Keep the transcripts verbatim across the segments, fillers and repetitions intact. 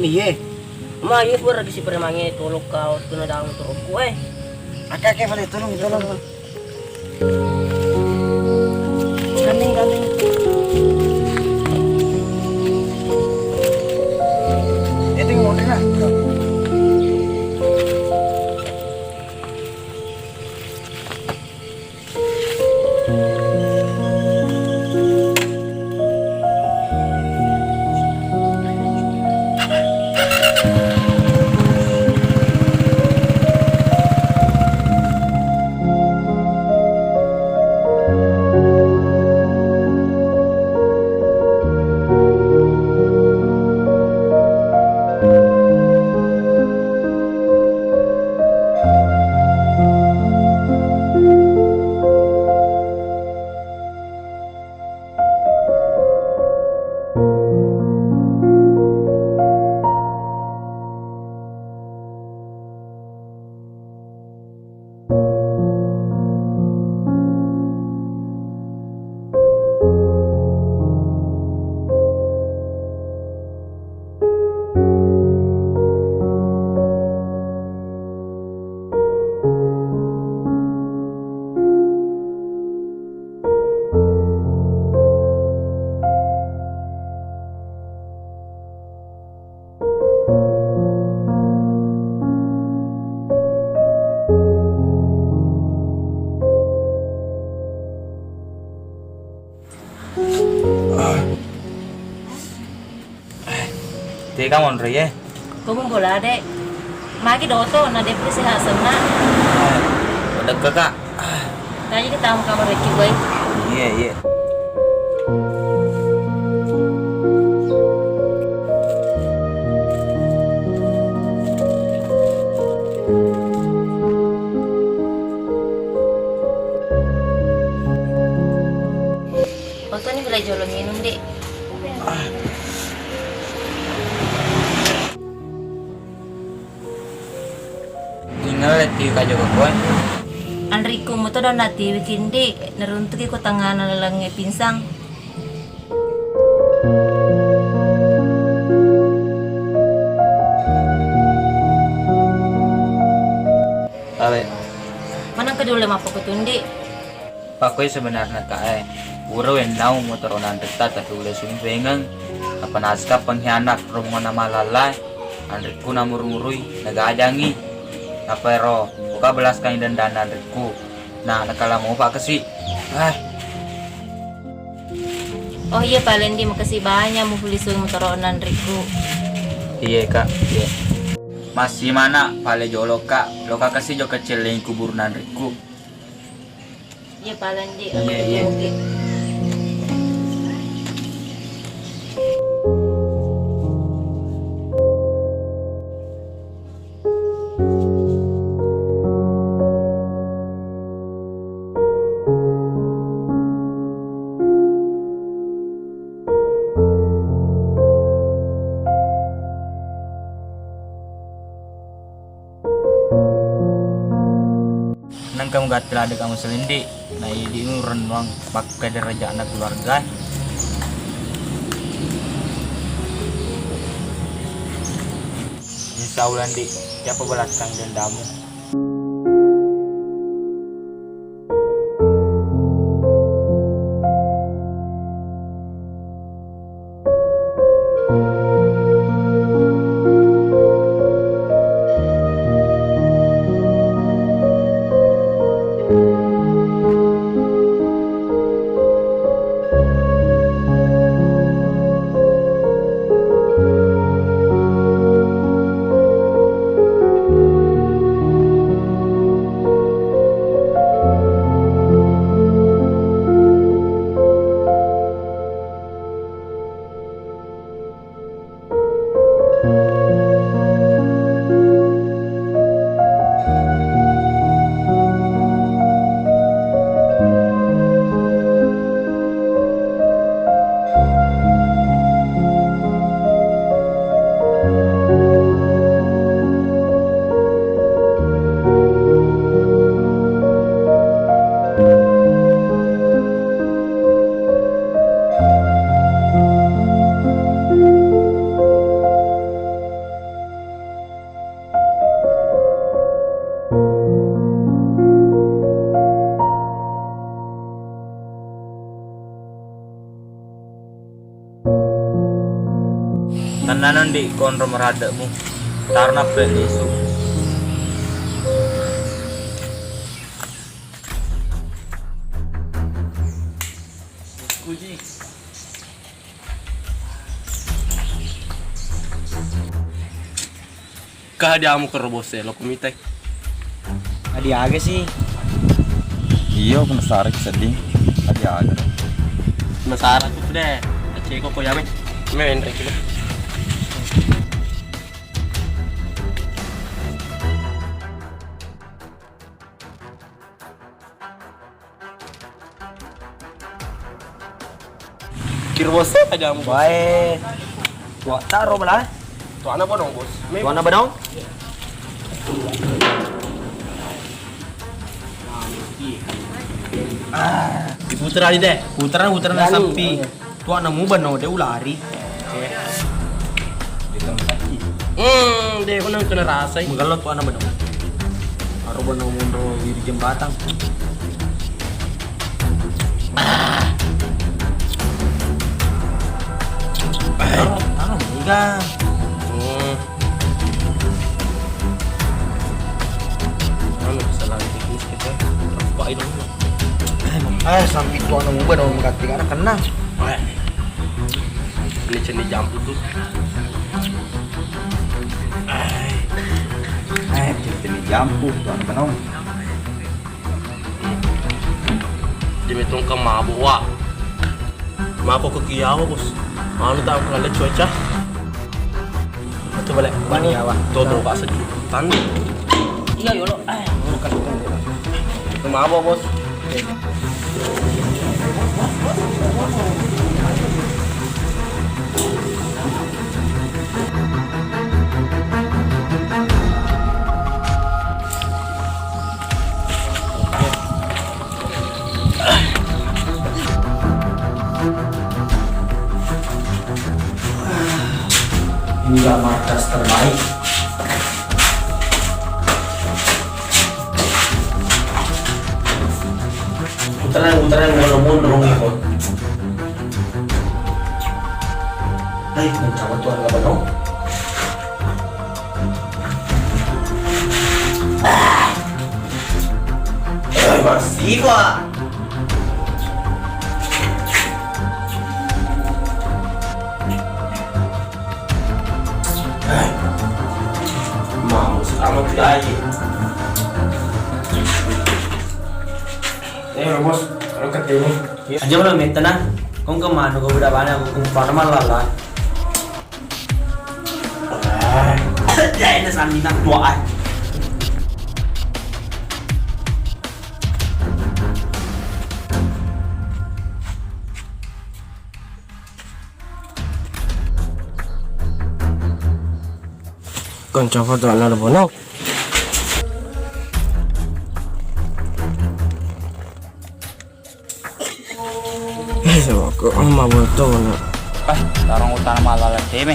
Iye. Ma, iye, pura kasi premangnge tolong ka, waktu na daung torokku, eh. Oke, oke, boleh, tolong, tolong. Gandeng, gandeng. Itu yang mau dengar. Tega monro ye? Ko mumbola, Dek. Magi doto na de' pura sehat senna. Dekka, Kak. Tadi kita mau kamar lagi, boy. Iya, iya. Foto ni boleh jolo minum, Dek. Ingalle tiwi kajoka koe. Anrikku muto donna tiwi kindi, neruntuki ko tangngana lalengnge pinsang. Ale. Maneng kedule mappakutundi. Pakkoi sebenarna, Kak, e, pura wennau motoro nanretta, tapi ulle sumpengeng. Apa naska pengkhianat rombongan malalla, anrikku namuru-murui, nagajangi. Apa ero, uka belaskan dendana anrikku. Nah, nakala mopa kasi. Ah. Oh iya, palendi, makasih banyak mu pulisui motoro nanrikku. Iya, Kak. Iya. Masih mana pale jolo, Kak? Loka kasi jokka cellengi kuburu nanrikku. Iya, palendi. Iya, iya. Oke. Nengka mugatti ladde kamu selendi, na idi rennuang pakka derajatna keluarga. Insya Allah, Ndi, siapa belaskan dendamu? Ndi konro maraddemu. Tarna pe lisu. Kuji. Ka hadiamu kero bos e, lo ku mitai. Hadiah aga sih? Iyo, penasaran sedding. Hadiah aga. Penasaran tu deh. Aceko ko yame. Me enre kilo. Kiro bos e aja mu. Wae. Tua taro bela. Tuana bodong bos. Tuana bodong. Ah, diputar aja deh. Putar, putar na sampi. Tuana mu bano de ulari. Hmm, de ko nang kena rasai. Magello tuana bano. Aro bano munro wiri jembatang. Taro, taro, enggak. Hmm. Anu, kesalahan teknis kita. Terpakai dong. Eh, sampai tuang nunggu dong, mengganti karena kena. Eh. Ini ceni jampu tuh. Eh, ceni jampu tuang kenong. Demi tongkang mabuk wa. Mako ke kiawa bos. Anu tak aku lalai cuaca. Itu balik bani awa. Tuh tuh pak sedih. Tandi. Iya yolo. Eh, bukan bukan. Itu mabuk bos. Inilah markas terbaik. Puteran, puteran, mundur, mundur, mundur. Hai, mencawa tuan apa dong? Ah. Eh, masih, Pak. Eh. Mau selamat lagi. Eh, bos, kalau ketemu. Aja lo metta na. Kong kemana kau udah banyak aku kumpar malah lah. Ah, ya ini sandingan dua ah. Konco foto anak bono. Eh, sama aku, oh, mabotona. Ah, tarong utana malala teme.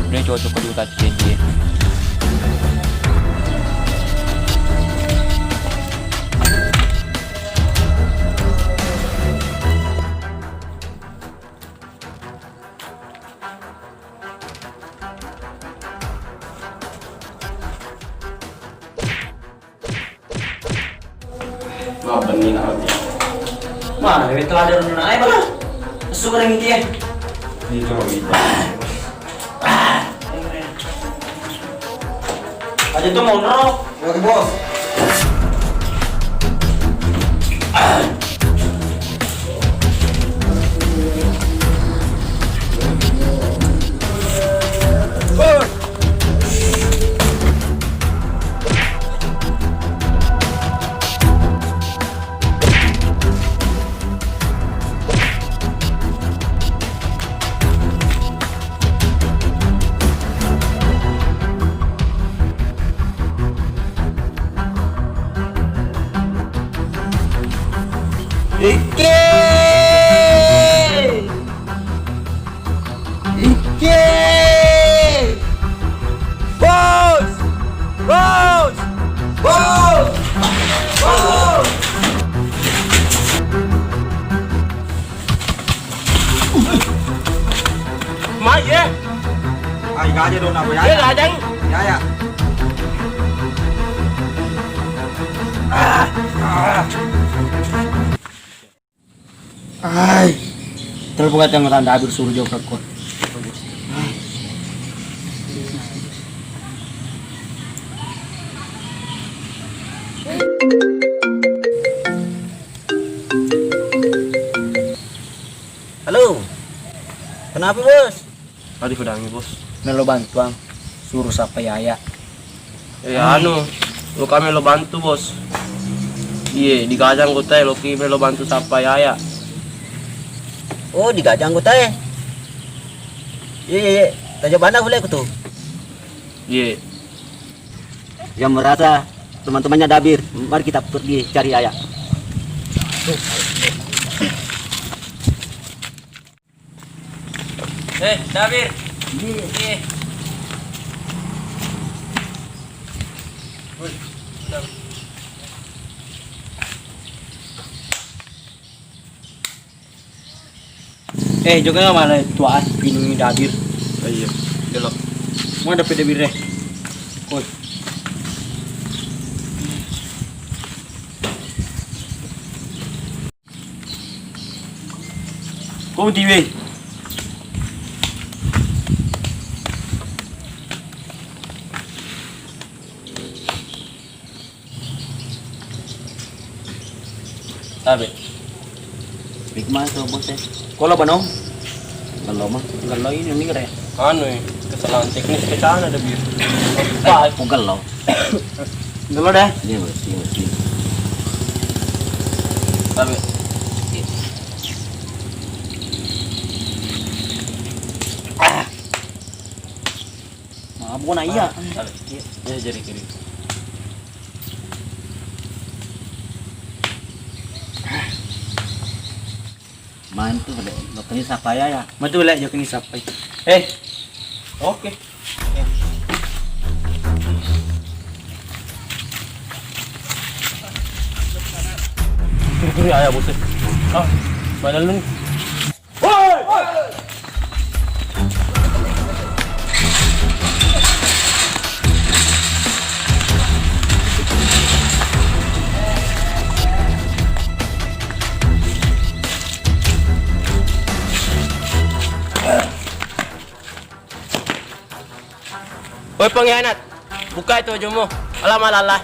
Ini cocok ke juta cie. Mabenni na roti. Mana bebe teladan na ai bala. Suka dengan dia. Ini cuma gitu. Aja tuh mau ngerok. Oke bos. Ikke! Ikke! Bos! Bos! Bos! Bos! Mai, eh. Ai, Gajah dong, apa ya? Iya, gajah. Ya, ya. Ai. Telepon kata yang tanda habis suruh jawab rekor. Halo. Kenapa, Bos? Tadi pedangi, Bos. Melo bantuang. Suruh sapa Yaya. Eh, anu, lo kami lo bantu, Bos. Iye, digajang kota lo ki melo bantu sapa Yaya. Oh, digajang kota e. Iye, iye, iye. Tajo bana boleh aku tuh. Iye. Yang merasa teman-temannya Dabir, mari kita pergi cari Yaya. Eh, Dabir. Iya. Woi, udah. Eh, joga mana tuas pinungi Dabir. Oh, iya. Delo. Mau ada pede bire. Koi. Ko tiwi. Tabe. Big man so bos e. Kola banong. Gelo mah. Gelo ini ini kere. Anu e, kesalahan teknis ke sana ada bir. Pak, aku gelo. Gelo deh. Ini bersih bersih. Tabe. Mabuk na iya. Tabe. Ya jadi kiri. Mantu bele, lokani sapa ya ya? Mantu bele, jokini sapa? Eh, oke. Kiri-kiri aja bos. Ah, mana lu? Woi pengkhianat, buka itu bajumu. Alah, malah lah.